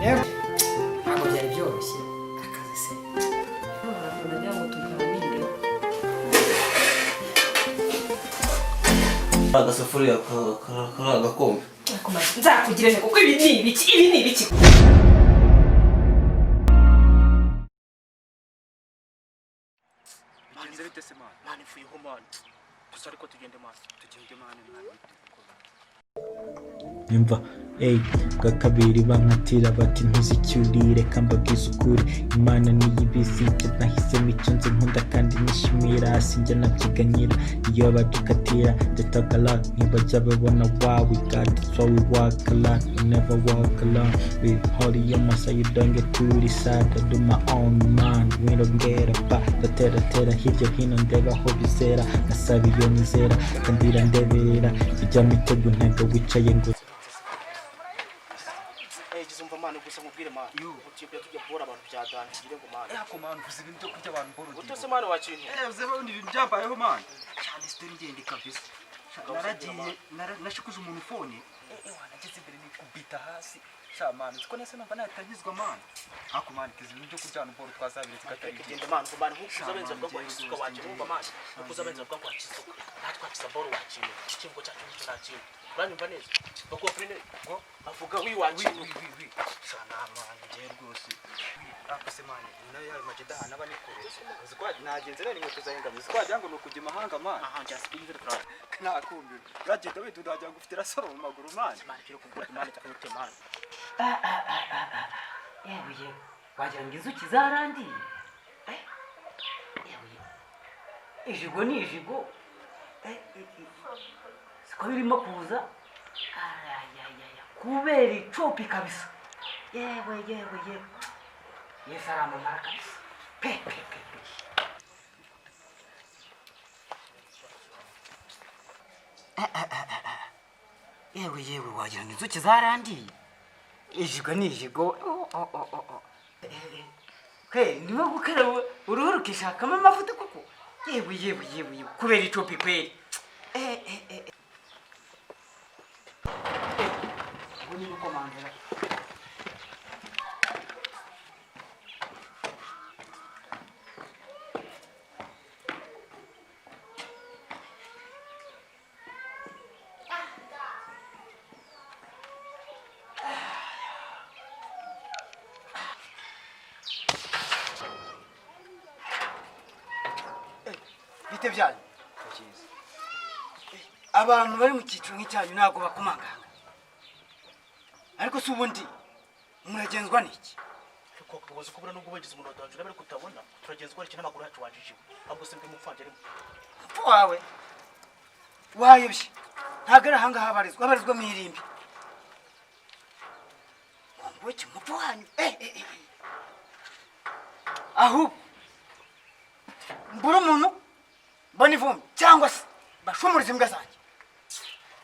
Yewe, ntabwo byari byoroshye akazi se. Nagira ngo tuganire. Agasafuriya kari agakombe. Nzakugirane kuko ibi ni ibiki? Ibi ni ibiki? Bigenze bite se, man? Man, mvuyeho, man. Gusa ariko tugende, man. Tugende, man, man. Nyumva, ey, bwa kabiri bankatira bati ntuzicyurire. Reka mbabwize ukuri, Imana niyo ibizi ibyo nahisemo, icyo nzi nkunda kandi nishimira, sinjya nabyiganyira iyo badukatira. They talk a lot, ntibajya babona why we got this, why we walk a lot. We never walk alone, we hold your masa, you don't get to decide. I do my own, man, we don't get a pa. Ndatera tera hirya hino, ndeba aho bizera, nasaba iyo nizera kandi irandeberera ijya mitego, ntabwo wicaye ngo Eh, gize umva, man, gusa nkubwire, man. Ugiye kujya tujya kubora abantu bya danje ngire ngo, man. Ako, man, uvuze ibintu byo kurya abantu boro. Utose, man, wakintu. Eh, uze ubundi ibintu byambayeho, man. Cyane story ngende kabisa. Naragiye nashikuje umuntu phone. Eh, wanageze imbere nikubita hasi. Sha, man, uzi ko nese numva natanyizwa, man. Ako, man, kizi ibintu byo kurya abantu boro twazabiretse katari. Tugende, man, ngo man, nkuko uza benzi bavuga ngo wakisuka wakintu, wumva, man? Nkuko uza benzi bavuga ngo wakisuka. Natwe wakiza boro wakintu. Ikivugo cyacu nicyo nta kintu. Uranyumva neza? Bakuwa frene. Avuga wi wakintu. Oui, oui, oui. Sha na, man, ngiye rwose. Ako se, man, nayo yayo majida anaba ni kure. Uzi ko nagenze nari inkweto zahengamye. Uzi ko wagira ngo ni ukujya imahanga, man. Aha njya speed drive. Nakumbira. Uragenda wenda uragira ngo ufite rasoro mu maguru, man. Man, kiri kugura, man, cyakanyute, man. Yewe yewe, wagira ngo inzuki zarandiye. Eh, yewe yewe, ijigo ni ijigo. Eh, eh, eh. Siko birimo kuza. Ayayaya, kubera icopi kabisa. Yewe yewe yewe, Yesu aramamara kabisa, pe pe pe pe. Yewe yewe, wagira ngo inzuki zarandiye. Ijigo ni ijigo. Oh, oh, oh, oh, oh. Kweri ndimo gukaraba uruhu rukishakamo amavuta koko. Yewe yewe yewe yewe, kubera icopi kweri. Eh, eh, eh, eh. Ubu ni gukomangara. Bite byanyu? Abantu bari mu cyiciro nk'icyanyu ntabwo bakomanganga, ariko si ubundi muragenzwa n'iki? Ariko ubuze kubura nubwo bagize umuntu wadanje urabere kutabona turagenzwa iki n'amaguru yacu wajijiwe. Ahubwo se mbwe mupfanje arimo. Upfu wawe wayobye, ntabwo ari ahangaha abarizwa, abarizwa mu irimbi. Ngo mupfu wanyu, eh, eh, eh. Ahubwo mbura umuntu mbona ivumbi cyangwa se bashumuriza imbwa zanjye.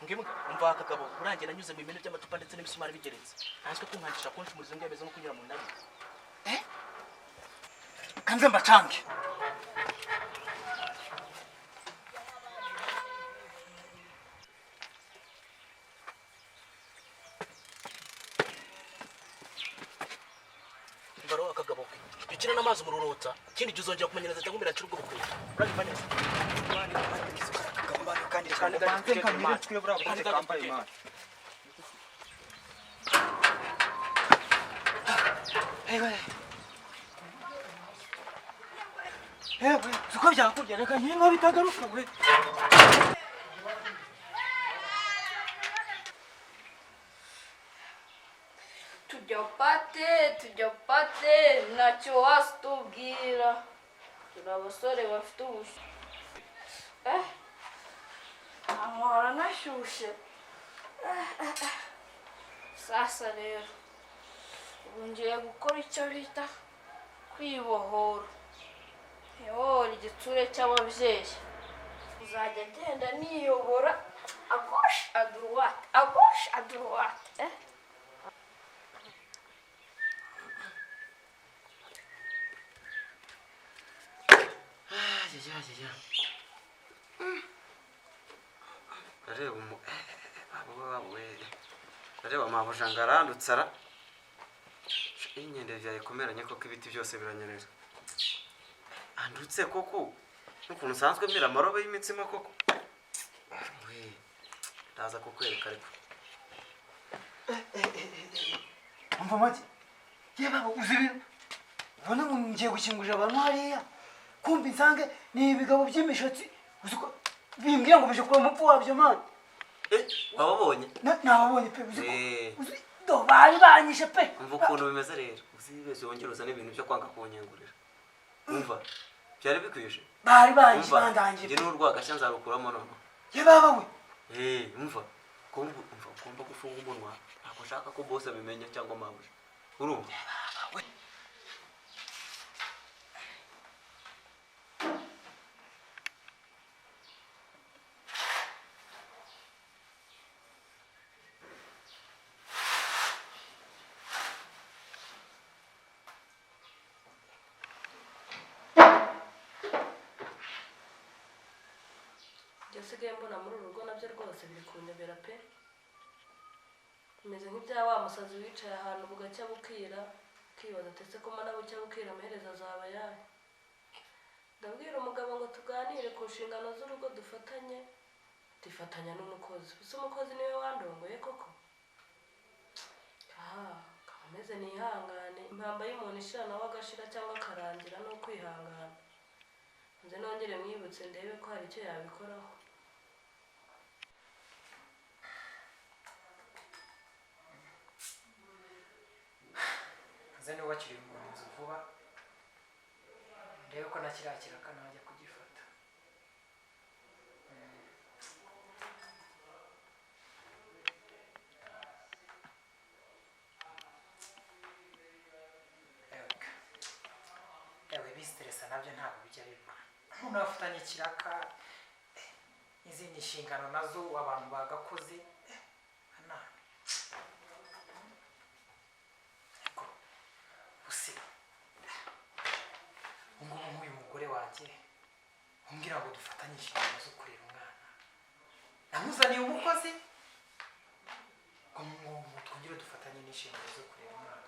Ngimbwa umva akagabo urangiye nanyuze mu bimene by'amacupa ndetse n'imisumari bigeretse. Ntanswe kunkangisha kunshumuriza imbwa bimeze nko kunyura mu ndabi. Eh? Kanze mbacange. Ngaro akagabo ke. Jya ukina n'amazi umururutsa. Ikindi gihe uzongera kumenyereza cyangwa umiracira ubwo bukwe. Uranyumva neza? Kandi banze nkamire ncwe buriya butike kambaye, man. Ewe. Ewe, siko byakurya, reka nkingo bitagaruka we. Tujya pate, tujya pate, ntacyo wasitubwira. Turi abasore bafite ubushyuhe. Eh, amahora anashyushye. Eh, eh, eh. Sasa rero ubu ngiye gukora icyo bita kwibohora, ntibohora igitsure cy'ababyeyi. Uzajya agenda niyobora à gauche, à droite, à gauche, à droite, eh. Areba umu baba we, areba mabuja ngo arandutse ara. Inkende byayikomeranye koko ibiti byose biranyerera. Andutse koko n'ukuntu nsanzwe mira amarobe y'imitsima koko. We, ndaza kukwereka ariko. Umva make ye baba uzi ibintu none ubu ngiye gukingurira abantu hariya kumva insange ni ibigabo by'imishatsi uzi ko bimbwira ngo bije kureba umupfu wabyo mani. Wababonye? Nababonye pe uzi ko Eh, uzi do bari banyishe pe. Umva ukuntu bimeze rero. Uzibeshye wongere uzane ibintu byo kwanga kunyengurira. Umva, byari bikwije. Bari banyishe Umva, bandangiye. njye n'urwagashya nzarukuramo noneho. Ye baba we. Umva, umva ugomba gufunga umunwa. Ntabwo nshaka ko boss abimenya cyangwa mabuja. Urumva? Ibyo nsigaye mbona muri uru rugo nabyo rwose biri kunyobera pe. Bimeze nk'ibya wa musazi wicaye ahantu bugacya bukira, ukibaza ati ese ko mbona bucya bukira amaherezo azaba ayahe? Ndabwira umugabo ngo tuganire ku nshingano z'urugo dufatanye, dufatanya n'umukozi. Ese umukozi niwe wandongoye koko? Aha, kameze nihangane, impamba y'umuntu ishira nawe agashira cyangwa akarangira ni ukwihangana. Nze nongere mwibutse ndebe ko hari icyo yabikoraho. Nze nubakire umuntu inzu vuba ndebe ko na kiriya kiraka najya kugifata. Ewe bisiteresa nabyo ntabwo bijya bibura. Umuntu afatanye ikiraka n'izindi nshingano nazo abantu bagakoze anana. Ariko ubuse ubungubu nk'uyu mugore wanjye umbwira ngo dufatanye inshingano zo kurera umwana, namuzaniye umukozi ngo twongere dufatanye n'inshingano zo kurera umwana.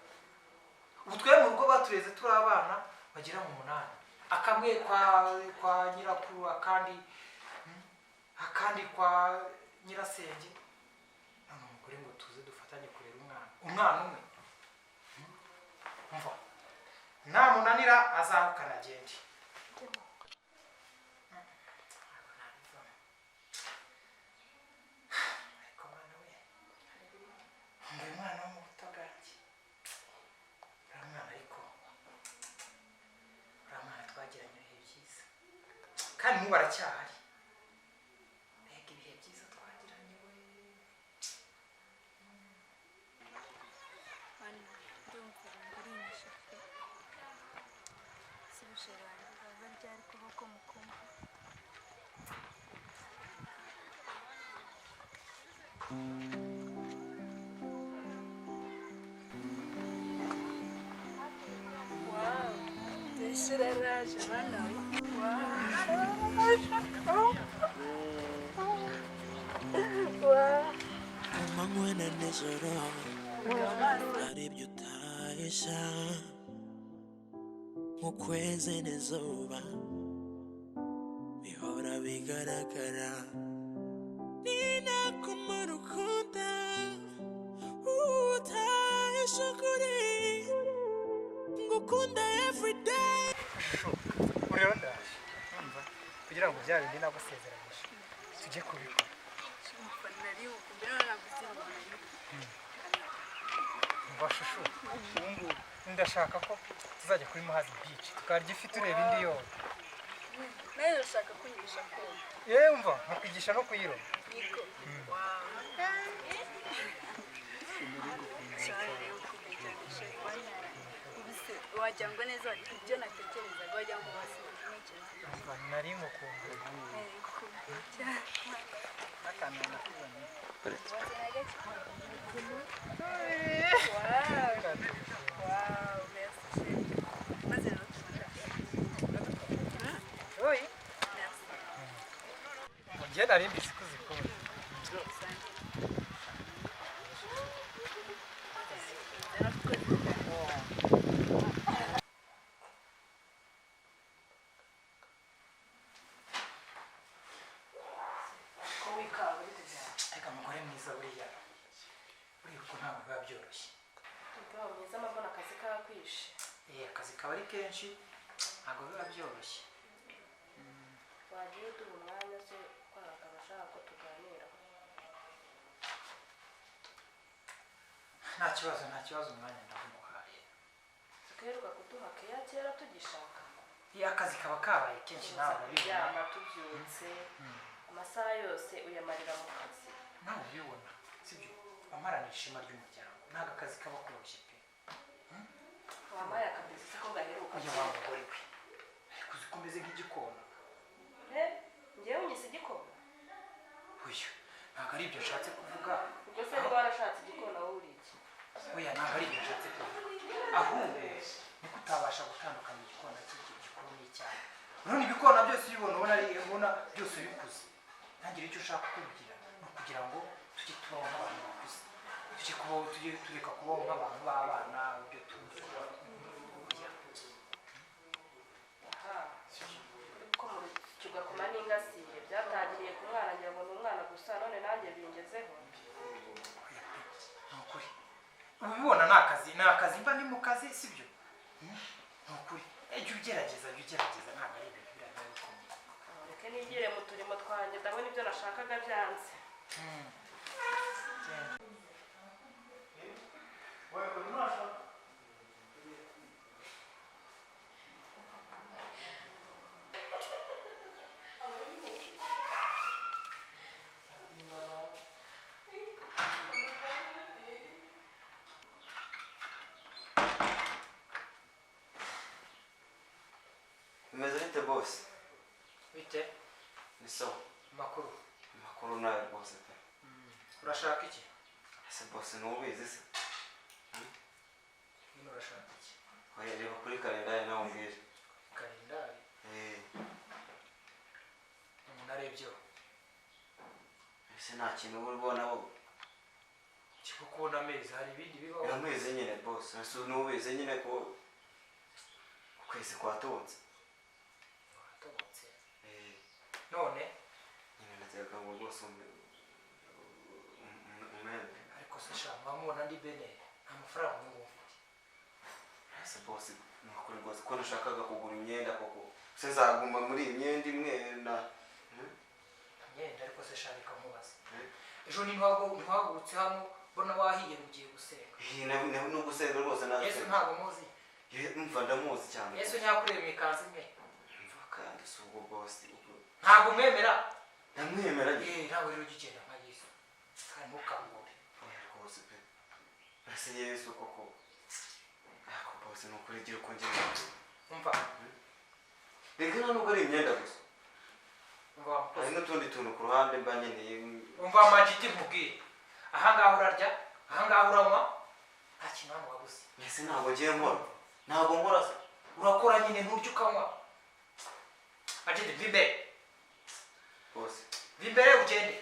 Ubu twe mu rugo batureze turi abana bagera mu 8, akamwe kwa nyirakuru, akandi kwa nyirasenge. None umugore ngo tuze dufatanye kurera umwana umwe. Umva, namunanira azahukana agende. Ariko mwana we, uyu mwana wo mu buto bwanjye, uriya mwana ariko uriya mwana twagiranye ibihe byiza kandi n'ubu aracyahari. Mbega ibihe byiza twagiranye we. Ndumva urinyishe pe. Si busheri wanjye aza ryari kuba ko mukumva. Mbese uraraje bana we. Amanywa na nijoro hari ibyo utahisha nk'ukwezi n'izuba bihora bigaragara. Ninakumara ukunda utahisha ukuri ngukunda everyday. Rero ndaje umva kugira ngo bya bindi nagusezeranyije tujye kubikora. Umva shushu, ubu ngubu ndashaka ko tuzajya kuri Muhazi Beach tukarya ifi tureba indi yoga. Nawe urashaka kunyigisha koga? Yewe umva nkakwigisha no kuyiroba. Niko. Cyane ukumenya cyane. Ubuse wagira ngo neza ibyo natekerezaga, wagira ngo basi ntekereza. Umva nari ngukumbuye. Cyane. N'akantu nakuzaniye. Wow, merci chérie. Maze rero tubona. Oyi. Merci. Umva njye nari mbizi ko uzikunda. Karakwishe. Akazi kaba ari kenshi ntabwo biba byoroshye. Wagiye uduha umwanya se kwanga abashaka ko tuganira? Nta kibazo umwanya ndamuhaye. Tukeruka kuduha keya kera tugishaka. Iyo akazi kaba kabaye kenshi nawe urabibona. Kuryama tubyutse amasaha yose uyamarira mu kazi. Nawe ubibona sibyo? Amarana ishema ry'umuryango ntabwo akazi kaba koroshye pe. Wampaye akabizi se ko gaheruka? Uyu wa mugore we ariko uzi ko umeze nk'igikona. Njyewe unyise igikona? Oya ntabwo ari ibyo nshatse kuvuga. Ubwo se niba warashatse igikona wowe uri iki? Oya ntabwo ari ibyo nshatse kuvuga, ahubwo niko utabasha gutandukanya igikona gikuru n'icyaha. None ibikona byose ubibona ubona ari ubona byose bikuze. Ntangire icyo ushaka kukubwira ni ukugira ngo tujye tubaho nk'abantu bakuze, tujye kubaho tujye tureka kubaho nk'abantu b'abana ibyo tuzi. Ko mu kugakoma n'ingasire byatangiriye ku mwana ngira ngo ni umwana gusa none nanjye bingezeho. Ni ukuri ubibona ni akazi mba ni mu kazi sibyo? Ni ukuri ejya ugerageza ntabwo ari ibintu biriya bikomeye. Reka nigire mu turimo twanjye ndabona ibyo nashakaga byanze. Bimeze bite bose? Bite? Ni sawa. Amakuru? Amakuru nayo rwose pe. Urashaka iki? Ese bose ntubizi se? Nyine urashaka iki? Oya reba kuri kalendari nawe umbwire. Kalendari? Umuntu arebyeho. Ese nta kintu uba ubona wowe? Kiko kubona amezi hari ibindi bibaho? Amezi nyine bose, ese ntubizi nyine ko ukwezi kwatobotse. None nyine nateka ngo rwose umwembe. Ariko se sha mwamubona ndi bene nta mafaranga n'ubu mfite. Ese bose ni ukuri rwose ko nashakaga kugura imyenda koko se nzaguma muri iyi myenda imwe na imyenda? Ariko se sha reka nkubaze, ejo ntiwahagurutse hano mbona wahiye ugiye gusenga? No gusenga rwose nasenga. Yesu ntabwo muzi? Mva ndamuzi cyane. Yesu ntiyakureba mu ikanzu imwe? Mva kandi si ubwo bose ntabwo umwemera? Ndamwemera. Ntabwo rero ujya ugenda nka Yesu kandi ntukangure. Oya rwose pe, ese Yesu koko ako bose ni ukuri gira uko ngenda. Umva reka nta nubwo ari imyenda gusa, hari n'utundi tuntu ku ruhande mba nkeneye. Umva Majidi nkubwire, ahangaha urarya, ahangaha uranywa, nta kintu hano wabuze. Ese ntabwo ngiye nkora? Ntabwo nkora se? Urakora nyine nturya ukanywa. Majidi mva imbere. Bose mva imbere ugende.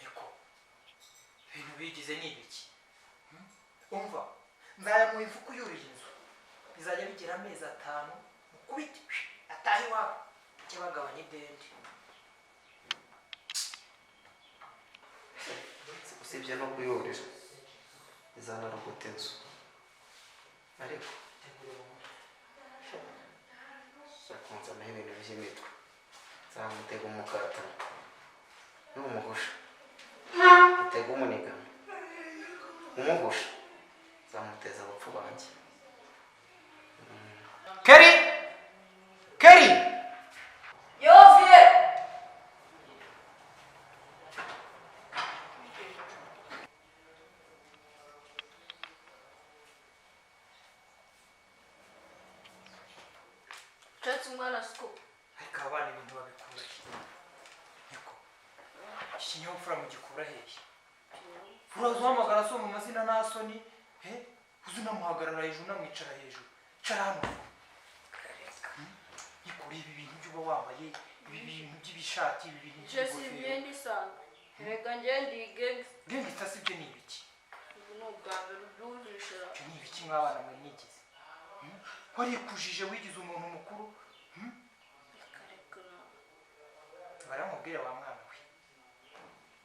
Eko ibintu bigize ni ibiki? Umva nzayamuha ifuku yuriye inzu bizajya bigira amezi 5 mukubite atahe iwabo ujye bagabanya idende. Usibye no kuyurira izanarogota inzu, ariko shakunzanaho ibintu by'imitwe nzamutega umukata n'umuhusha, mutega umunigano umuhusha nzamuteza abapfu banjye. Keri! Keri! Yoviye! Uretse umwana siko. Ariko abana ibintu babikura he? Niko ikinyabupfura mugikura hehe? Uraza uhamagara so mu mazina nta soni, uzi unamuhagarara hejuru unamwicara hejuru. Cara hano. Niko ureba ibintu by'uba wambaye, ibi bintu by'ibishati, ibi bintu by'ingofero. Jesse imyenda isanzwe. Reka njye ndi gangster. Gangster si byo ni ibiki? Ubu ni ubwa mbere ubyumvishe. Ibyo ni ibiki mw'abana mwe mwigize? Warikujije wigize umuntu mukuru. Baramubwira wa mwana we,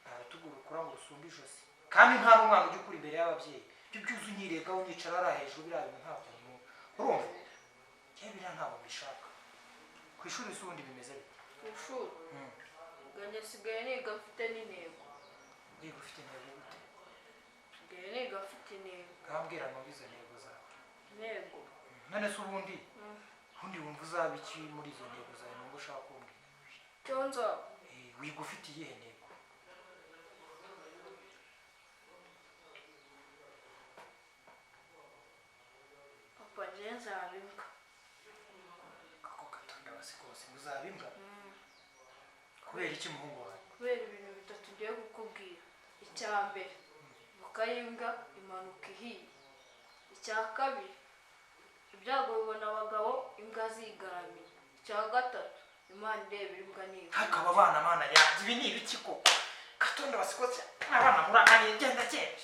nta rutugu rukura ngo rusumbe ijosi, kandi nta n'umwana ujya ukura imbere y'ababyeyi. Ibyo byuze unyiregaho unyicara hariya hejuru, biriya bintu ntabwo urumva njyewe biriya ntabwo mbishaka. Ku ishuri se ubundi bimeze bite? Ku ishuri ubwo njye nsigaye niga mfite n'intego. Wiga ufite intego gute? Nsigaye niga mfite intego. Nkambwira numva izo ntego zawe. Intego? None se ubundi wumva uzaba iki muri izo ntego zawe numva ushaka kumbwira? Icyo nzaba? Wiga ufite iyihe ntego? Papa, njye nzaba imbwa. Kako katonda basikose, uzaba imbwa? Kubera iki muhungu wawe? Kubera ibintu bitatu ngiye kukubwira. Icya mbere, voka y'imbwa imanuka ihiye. Icya kabiri, ibyago bibona abagabo imbwa zigaramiye. Icya gatatu, Imana irebera imbwa n'imbwa. Hakaba abana mana yanjye, ibi ni ibiki koko? Katonda basikose, abana murakaniye, genda genda.